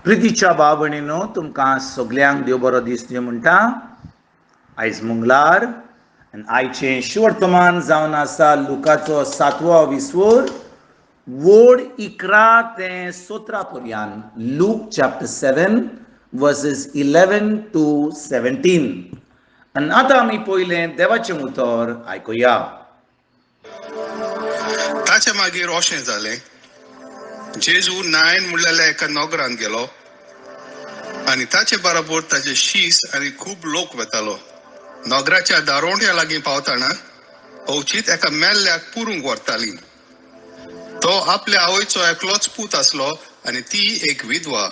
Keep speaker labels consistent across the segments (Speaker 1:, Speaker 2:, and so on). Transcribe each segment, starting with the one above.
Speaker 1: प्रितीच्या भाव भयणीनो, तुमकां सगल्यांक देव बरो दीस दिवं म्हणटा. आयज मंगळार आनी आयचें शुवर्तमान जावन आसा लुकाचो सातवो विस्वोर वोड 11 ते 17 पर्यंत. Luke chapter 7 verses 11 to 17. आनी आतां आमी पयलें देवाचें उतर आयकुया.
Speaker 2: ताचे मागीर अशें जालें, जेजू नायन म्हणलेल्या एका नगरांत गेलो आनी ताचे बराबर ताचे शीस आनी खूब लोक वेतालो. नगराच्या दारोंड्या लागीं पावतना अवचीत एका मेल्ल्याक पुरूंक व्हरताली. तो आपल्या आवयचो एकलोच पूत आसलो आनी ती एक विधवा.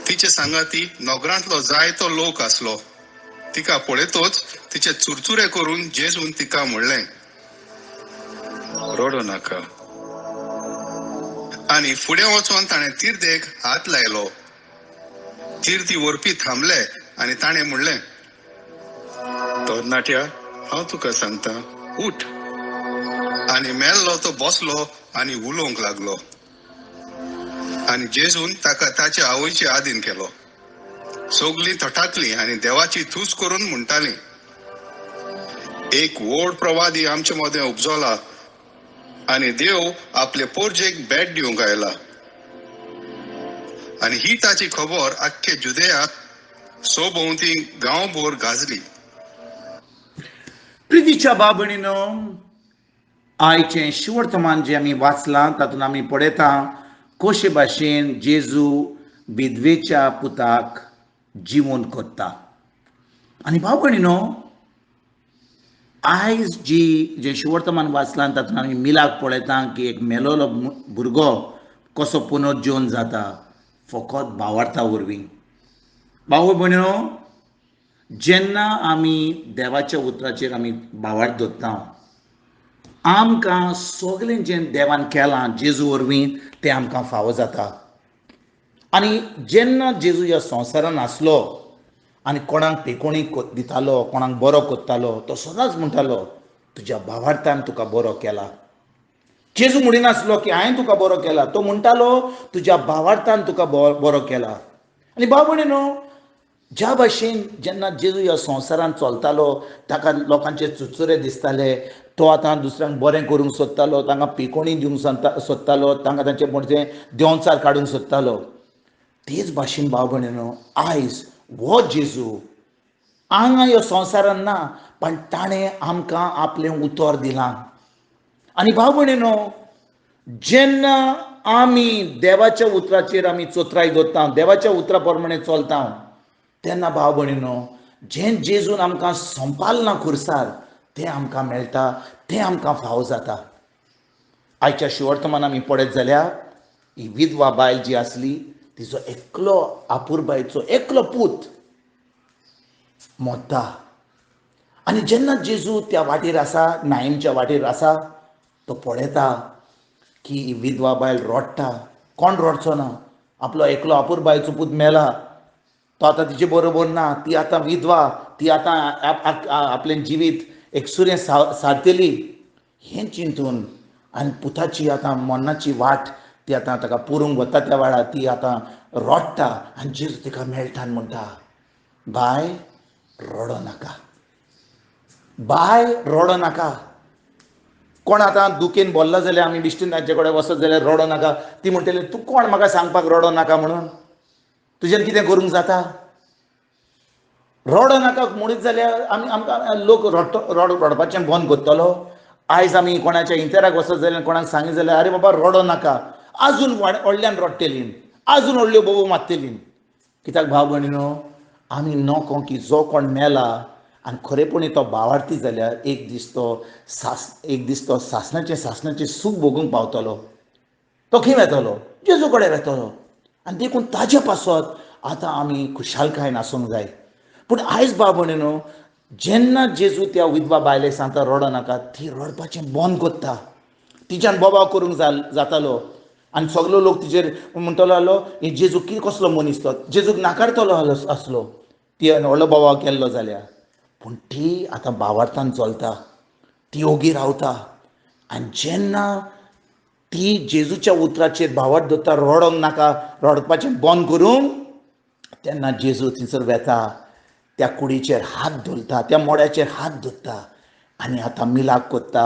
Speaker 2: तिचे सांगाती नगरांतलो जायतो लोक आसलो. तिका पळयतोच तिचे चुरचुरे करून जेजून तिका म्हणलें, रडो नाका. आनी फुडें वचून ताणें तिर्देक हात लायलो. तिर्दी व्हरपी थांबले आनी ताणें म्हणलें, तरणाट्या, हांव तुका सांगता, उठ. आनी मेल्लो तो बसलो आनी उलोवंक लागलो. आनी जेजून ताका ताच्या आवयचे आदीन केलो. सगलीं थटाकलीं आनी देवाची थूस करून म्हणटालीं, एक व्हड प्रवादी आमचे मदें उपजला आनी देव आपले पोरजेक भेट दिवंक आयला. आनी ही ताची खबर आख्खे जुदेयाक सभोंवती गांवभर गाजली.
Speaker 1: प्रितीच्या भाव भयणीनो, आयचें शुवर्तमान जें आमी वाचलां तातूंत आमी पळयता कशे भाशेन जेजू विधवेच्या पुताक जिवंत करता. आनी भाव भयणीनो, आयज जी जें शुवर्तमान वाचलां तातूंत आमी मिलाक पळयता की एक मेलोलो भुरगो कसो पुनर्जीवन जाता फकत भावार्था वरवीं. भाव भयणीनो, जेन्ना आमी देवाच्या उतराचेर आमी भावार्थ दवरता, आमकां सगळें जें देवान केलां जेजू वरवीं तें आमकां फावो जाता. आनी जेन्ना जेजू ह्या संवसारान आसलो आनी कोणाक पेकोणी दितालो, कोणाक बरो करतालो, तो सदांच म्हणटालो, तुज्या भावार्थान तुका बरो केला. जेजू म्हणिनासलो की हांवें तुका बरो केला, तो म्हणटालो तुज्या भावार्थान तुका बरो केला. आनी भाव भयणीनो, ज्या भाशेन जेन्ना जेजू ह्या संवसारान चलतालो ताका लोकांचे चुरचुरे दिसताले, तो आतां दुसऱ्यांक बरें करूंक सोदतालो, तांकां पिकोणी दिवंक सोदतालो, तांकां तांचे म्हणजे देंवचार काडूंक सोदतालो. तेच भाशेन भाव भयणीनो, आयज हो जेजू हांगा ह्या संवसारान ना, पण ताणें आमकां आपलें उतर दिलां. आनी भाव भयणीनो, जेन्ना आमी देवाच्या उतराचेर आमी चोत्राय दवरता, देवाच्या उतरा प्रमाणे चलता, तेन्ना भाव भयणीनो, जें जेजून आमकां संपालना खुर्सार तें आमकां मेळटा, तें आमकां फावो जाता. आयच्या शिवर्तमान आमी पळयत जाल्यार ही विधवा बायल जी आसली तिचो एकलो आपुरबायचो एकलो पूत मरता. आनी जेन्ना जेजू त्या वाटेर आसा, नायमच्या वाटेर आसा, तो पळयता की ही विधवा बायल रडटा. कोण रडचो ना? आपलो एकलो आपुरबायचो पूत मेला, तो आतां तिचे बरोबर ना, ती आतां विधवा, ती आतां आपलें जिवीत एकसुरें सारतली हें चिंतून आनी पुताची आतां मरणाची वाट ती आतां ताका पुरूंक वता त्या वेळार ती आतां रडटा. आनी जेजू तिका मेळटा आनी म्हणटा, बाय रडो नाका, बाय रडो नाका. कोण आतां दुखेन बोल्ला जाल्यार आमी बिश्टीन तांचे कडेन वचत जाल्यार रडो नाका, ती म्हणटली, तूं कोण म्हाका सांगपाक रडो नाका म्हणून, तुज्यान कितें करूंक जाता? रडो नाका म्हणीत जाल्यार आमी आमकां लोक रडपाचें बंद करतलो. आयज आमी कोणाच्या इंतराक वचत जाल्यार कोणाक सांगीत जाल्यार, अरे बाबा रडो नाका, आजून व्हडल्यान रडटली, आजून व्हडल्यो बोबो मारतली. कित्याक भाव भयणीनो, आमी नको की जो कोण मेला आनी खरेपणी तो भावार्थी जाल्यार एक दीस तो एक दीस तो सासणाचें सासणाचें सूख भोगूंक पावतलो. तो खंय वेतलो? जेजू कडेन वेतलो. आनी देखून ताजे पासत आतां आमी खुशालकायेन आसूंक जाय. पूण आयज भाव भयणीनो, जेन्ना जेजू त्या विधवा बायलेक सांगता रडो नाका, ती रडपाचें बंद करता. तिच्यान बोबाव करूंक जातालो आनी सगलो लोक तिचेर म्हणटलो आसलो, हे जेजू कितें कसलो मनीस तो, जेजूक नाकारतलो आसलो ती व्हडलो बोबाव केल्लो जाल्यार. पूण ती आतां भावार्थान चलता, ती ओगी रावता. आनी जेन्ना ती जेजूच्या उतराचेर भावार्थ दवरता, रडोंक नाका, रडपाचें बंद करूंक. तेन्ना जेजू थंयसर वेता, त्या कुडीचेर हात धरता, त्या मोड्याचेर हात धरता आनी आतां मिलाक करता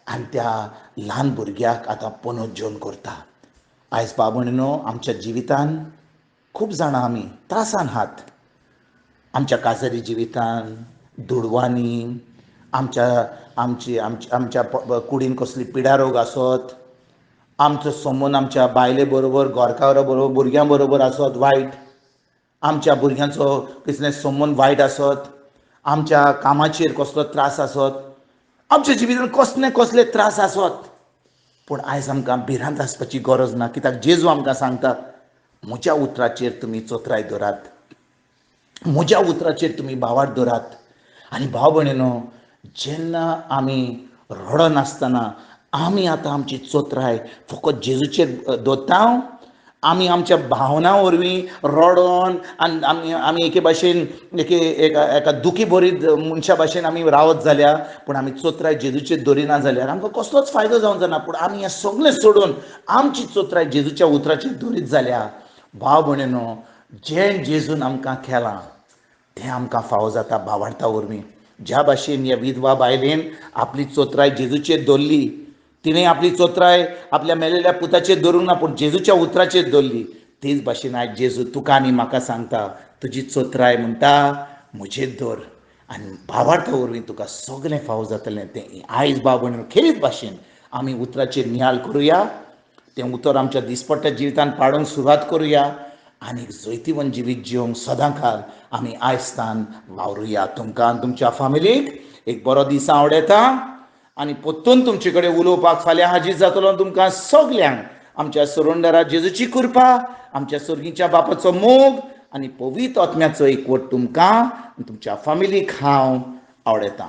Speaker 1: आनी त्या ल्हान भुरग्याक आतां पुनर्जीवन करता. आयज बाबणनो, आमच्या जिवितान खूब जाणां आमी त्रासान आहात. आमच्या काजारी जिवितान, दुडवांनी, आमच्या आमची आमच्या आमच्या कुडीन कसली पिडारोग आसत, आमचो संबंद आमच्या बायले बरोबर, घरकारा बरोबर, भुरग्यां बरोबर आसत वायट, आमच्या भुरग्यांचो कसले संबंद वायट आसत, आमच्या कामाचेर कसलो त्रास आसत, आमच्या जिवितान कसले कसले त्रास आसत. पूण आयज आमकां भिरांत आसपाची गरज ना, कित्याक जेजू आमकां सांगता, म्हज्या उतराचेर तुमी चोत्राय दवरात, म्हज्या उतराचेर तुमी भावार्थ दवरात. आनी भाव भयणीनो, जेन्ना आमी रडनासतना आमी आतां आमची चोत्राय फकत जेजूचेर दवरता, आमी आमच्या भावना वरवीं रडोन आनी आमी आमी एके भाशेन एके एका एका दुखी भरीत मनशा भाशेन आमी रावत जाल्यार, पूण आमी चोत्राय जेजूचेर दवरिना जाल्यार आमकां कसलोच फायदो जावंक जायना. पूण आमी हें सगळें सोडून आमची चोत्राय जेजूच्या उतराचेर दवरीत जाल्यार, भाव भयणीनो, जें जेजून आमकां केलां तें आमकां फावो जाता भावार्था वरवीं. ज्या भाशेन ह्या विधवा बायलेन आपली चोत्राय जेजूचेर दवरली, तिणें आपली चोत्राय आपल्या मेलेल्या पुताचेर दवरूंक ना, पूण जेजूच्या उतराचेर दवरली, तेच भाशेन आयज जेजू तुका आनी म्हाका सांगता, तुजी चोत्राय म्हणटा म्हजेर दवर आनी भावार्था वरवीं तुका सगळें फावो जातलें. तें आयज भाव भयणीनो खेरीत भाशेन आमी उतराचेर निहाल करुया, तें उतर आमच्या दिसपट्ट्या जिवितान पाडूंक सुरवात करुया आनी जैतिवंत जिवीत जिवंक सदांकाळ आमी आयज वावरुया. तुमकां आनी तुमच्या फामिलीक एक बरो दीस आवडटा आनी परतून तुमचे कडेन उलोवपाक फाल्यां हाजीर जातलो. तुमकां सगल्यांक आमच्या सरोंडरा जेजूची कृपा, आमच्या सर्गीच्या बापाचो मोग आनी पवित्र आत्म्याचो एकवट तुमकां आनी तुमच्या फामिलीक हांव आवडटा.